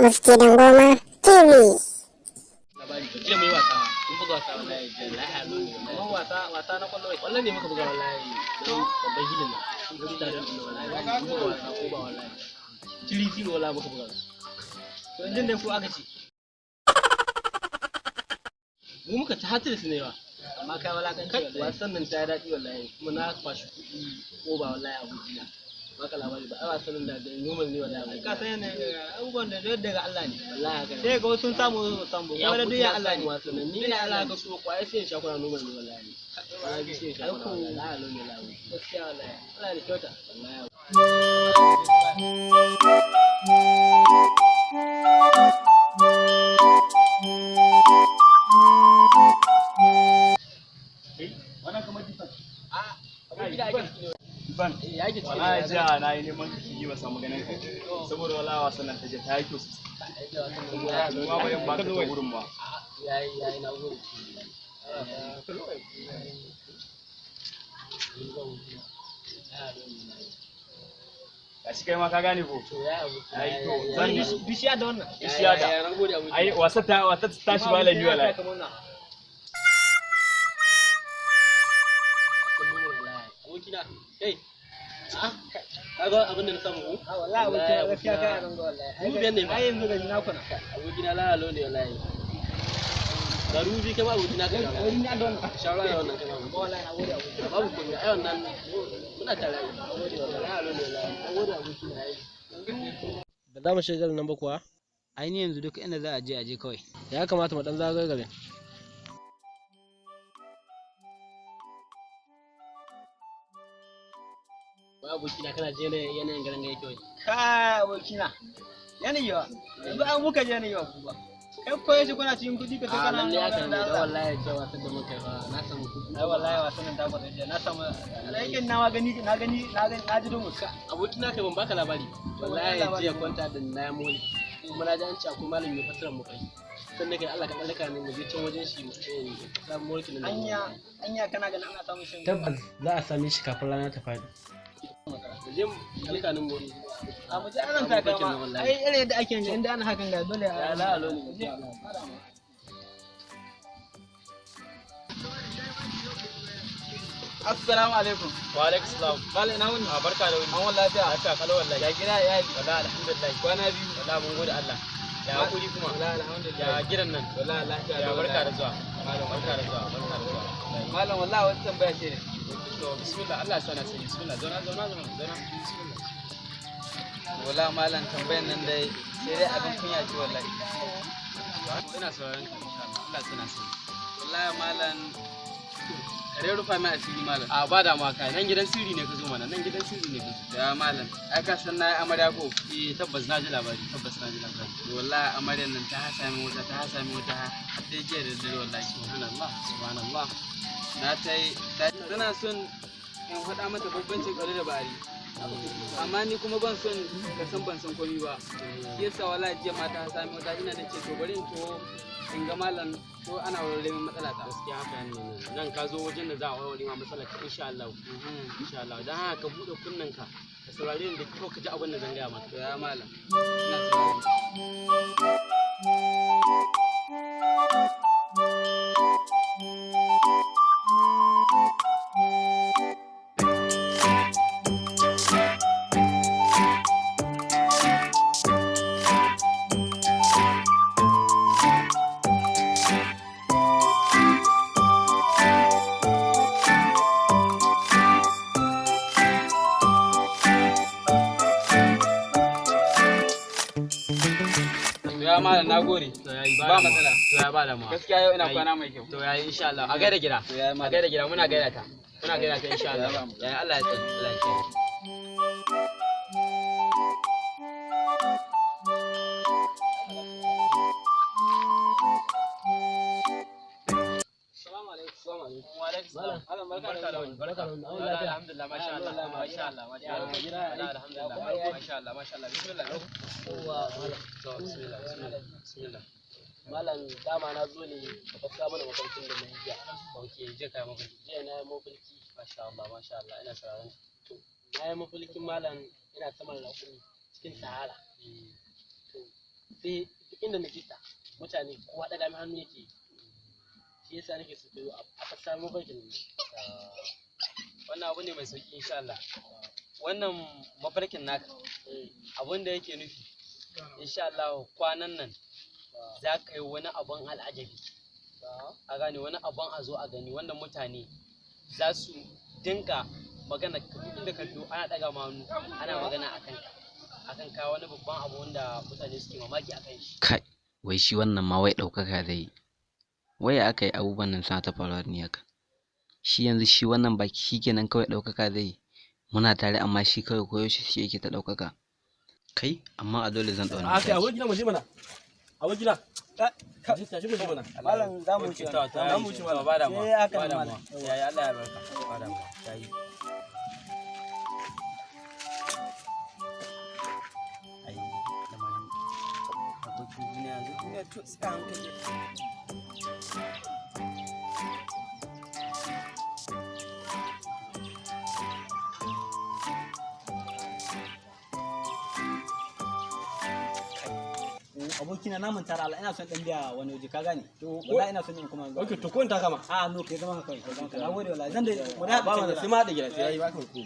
Mufti Dangoma TV. Labari jiya mu yi wasa, mun buga wasa wallahi jiya, lahi alo ne wallahi. Wasa wasa na kwallo. Wallahi ne muka buga wallahi, dan babban hilin nan. Mun stadium din wallahi mun buga wasa ko ba wallahi. 3-0 wallahi muka buga. To injin dai ku aka ci. Mu muka ci hatris ne ba. Amma kai walakanci Kai wallahi. wasan nan ta yi daɗi wallahi, kuma na kwashi kuɗi ko ba wallahi abokina. Baka labari ba, ai wasan nan da normal ne wallahi abokina. Ka san yanayin abubuwan da duk daga Allah ne. Wallahi haka ne. Sai ga wasu sun samu wasu ba su samu ba. Kuma da duk ya Allah ne. Wasan nan ni ne Allah ka so kwaye sai in sha kuna normal ne wallahi. Wallahi sai in sha kuna wallahi alo ne wallahi. Gaskiya wallahi. Allah ya kyauta. Wallahi. Wannan kamar difan. Abokina ake ciki ne. Difan. Eh, ake ciki ne. Wallahi jiya na yi neman kiki ba samu ganin ka. Saboda wallahi wasan nan ta je ta yi kyau sosai. Kuma ba yan baka ta wurin ba. Yayi yayi na gode. Gashi kai ma ka gane ko? To ya abu. Ai to zan yi Bishiya da wannan. bishiya da. Na gode aboki. Ai wasa ta wasa ta tashi malami wallahi. Abokina, kai. Ka ga abin da na samu ko? A wallahi abokina gaskiya kai abin ga wallahi. Mu biyan ne ba. Ai yanzu gari na kuna. Abokina lalalo ne wallahi. Ga rubi kai ma abokina kai. Wani na da wannan. Shawara da wannan kai ma. Wallahi na gode abokina. Babu komai ai wannan muna tare. Na gode wallahi lalalo ne wallahi. Na gode abokina ai. Ba za mu shiga garin nan ba kuwa? Ai ni yanzu duk inda za a je a je kawai. Ya kamata mu dan zagaye garin. Ba abokina kana je yanayin garin ga yake wai. Kai abokina. Yanayi wa. Yanzu an muka je yanayi wa ku ba. Kai koyo shi kuna cikin kuɗi ka sai A kana lalle haka ne da da Allah. wallahi cewa ta da muka fa na samu kuɗi. Ai wallahi wasan nan ta kwata jiya na samu aikin na ma gani na gani na gani na ji dumus. Abokina kai ban baka labari. Wallahi labari jiya ne. kwanta da na mole. Kuma na ji an ce akwai malami mai fassara mu kai. Sannan kai Allah ka tsallaka ni mu je can wajen shi mu ce samu mulkin nan. Anya anya kana ganin ana samun shin. Tabbas za a same shi kafin rana ta faɗi. Mu je mu tsallaka ni mu. A mu je ana sa kama. Ai irin yadda ake yanzu inda ana hakan ga dole a. Ya la alo ne. Assalamu alaikum. Wa alaikum salam. Malam ina wuni? A barka da wuni. An wani lafiya. Lafiya kalau wallahi. Ya gida ya iyali. Wallahi alhamdulillah. Kwana biyu. Wallahi mun gode Allah. Ya hakuri kuma. Wallahi alhamdulillah. Ya gidan nan. Wallahi lafiya. Ya barka da zuwa. Malam barka da zuwa. Barka da zuwa. Malam wallahi wata tambaya ce ne. To bismillah Allah ya sana sani. Bismillah zauna zauna zauna zauna. Bismillah. Wallahi malam tambayan nan dai sai dai abin kunya ce wallahi. Ina sauraron ka insha Allah. Allah ya sana sani. Wallahi malam kare rufa mai asiri malam. A ba da ma kai nan gidan sirri ne ka zo mana nan gidan sirri ne ka zo. Ya malam ai ka san nayi amarya ko? Eh tabbas na ji labari tabbas na ji labari. Wallahi amaryar nan ta hasa min wuta ta hasa min wuta har dai jiya da dare wallahi. Subhanallah subhanallah. Na ta yi tana son in faɗa mata bambancin ƙwallo da bari. Amma ni kuma ban son ka san ban san komai ba. Shi yasa wallahi jiya ma ta hasa min wuta ina da ce to bari in to in ga malam ko ana warware min matsala ta. Gaskiya haka ne nan ka zo wajen da za a warware ma matsalar ka insha Allah. Insha Allah dan haka ka bude kunnen ka ka saurare ni da kyau ka ji abin da zan gaya maka. To ya malam ina saurare. To ya malam na gode. To yayi Ba matsala. To ya ba damuwa. Gaskiya yau ina Yayi. kwana mai kyau. To yayi insha Allah a gaida gida. To yayi A malam. gaida gida muna gaida ta. Muna gaida ta insha Allah. Yayi Allah ya tsare Allah ya kiyaye. Assalamu alaikum. Wa alaikum salam. Malam barka da wuni. Barka da wuni. Wallahi alhamdulillah masha Allah masha Allah masha Allah. Wallahi alhamdulillah masha Allah masha Allah. Bismillah. Yawwa malam. To bismillah bismillah bismillah. Malam dama na zo ne ka fassara mana mafarkin da na yi jiya. Okay je kai mafarki. Jiya na yi mafarki. Masha Allah masha Allah ina sauraron ka. To na yi mafarkin malam ina saman raƙumi cikin sahara. To Sai duk inda na gita mutane kowa ɗaga min hannu yake. Shi yasa nake so to a fassara mafarkin nan. Wannan abu ne mai sauki insha Allah. Wannan mafarkin naka abin da yake nufi insha Allah kwanan nan za ka yi wani abun al'ajabi. A gane wani abun a zo a gani wanda mutane za su dinga magana ka duk inda ka biyo ana ɗaga ma hannu ana magana a kanka akan ka wani babban abu wanda mutane suke mamaki akan shi. Kai, wai shi wannan ma wai ɗaukaka zai yi. Wai ya aka yi abubuwan nan suna ta faruwa da ni haka? Shi yanzu shi wannan baki shi kenan kawai ɗaukaka zai yi. Muna tare amma shi kawai koyaushe shi yake ta ɗaukaka. Kai, amma a dole zan ɗau wani A kai mataki. abokina mu je mana. Abokina. Tashi mu je mana. Malam za mu wuce. Za mu wuce malam. Ba damuwa. Sai haka Ba nan, damuwa. malam. Yayi Allah ya albarka. Ba damuwa. Yayi. Ai, lamarin abokin duniya yanzu duniya to tsaya hankali. Abokina na manta da Allah ina son dan biya wani waje ka gane. To wallahi ina son in kuma. Okay, to ko in ta kama. A no kai zama ka kai zama ka. Nagode wallahi zan dai mu da Ba mana sai ma da gida sai yayi ba ka ko.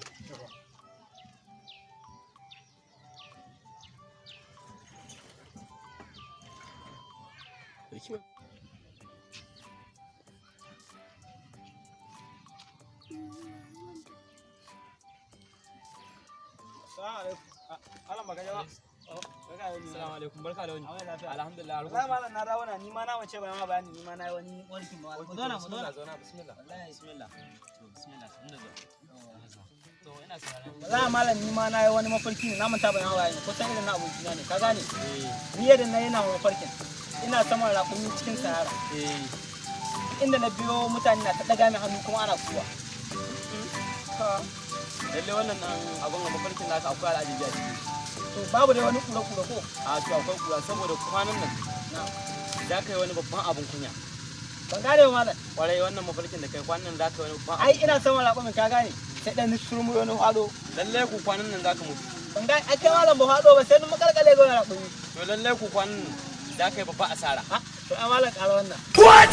Assalamu alaikum. Barka da wani. Alhamdulillah. Wallahi malam na dawo na ni ma na mace ba ma bayani ni ma na yi wani warkin ba. Mu zauna mu zauna. Zauna bismillah. Wallahi Bismillah. To bismillah. Inda zuwa. To ina sauraron. Wallahi malam ni ma na yi wani mafarki ne na manta ba ma bayani kusan irin na abokina ne ka gane. Ni yadda na yana mafarkin ina saman raƙumi cikin sahara. Inda na biyo mutane na ta ɗaga min hannu kuma ana kuwa. Lalle wannan nan abun a mafarkin naka akwai al'ajabi a ciki. To babu dai wani kura-kura ko? A to akwai kura saboda kwanan nan Na. za ka yi wani babban abun kunya. Ban gane ba malam. Kwarai wannan mafarkin da kai kwanan nan za ka yi wani babban Ai ina saman raƙumin ka gane. Sai ɗan surmu wani hado. Lalle ku kwanan nan za ka mutu. Ban gane ai kai malam ba hado ba sai ni makalkale ga wani raƙumi. To lalle ku kwanan nan za ka yi babban asara. Ha to ai malam ƙara wannan. What?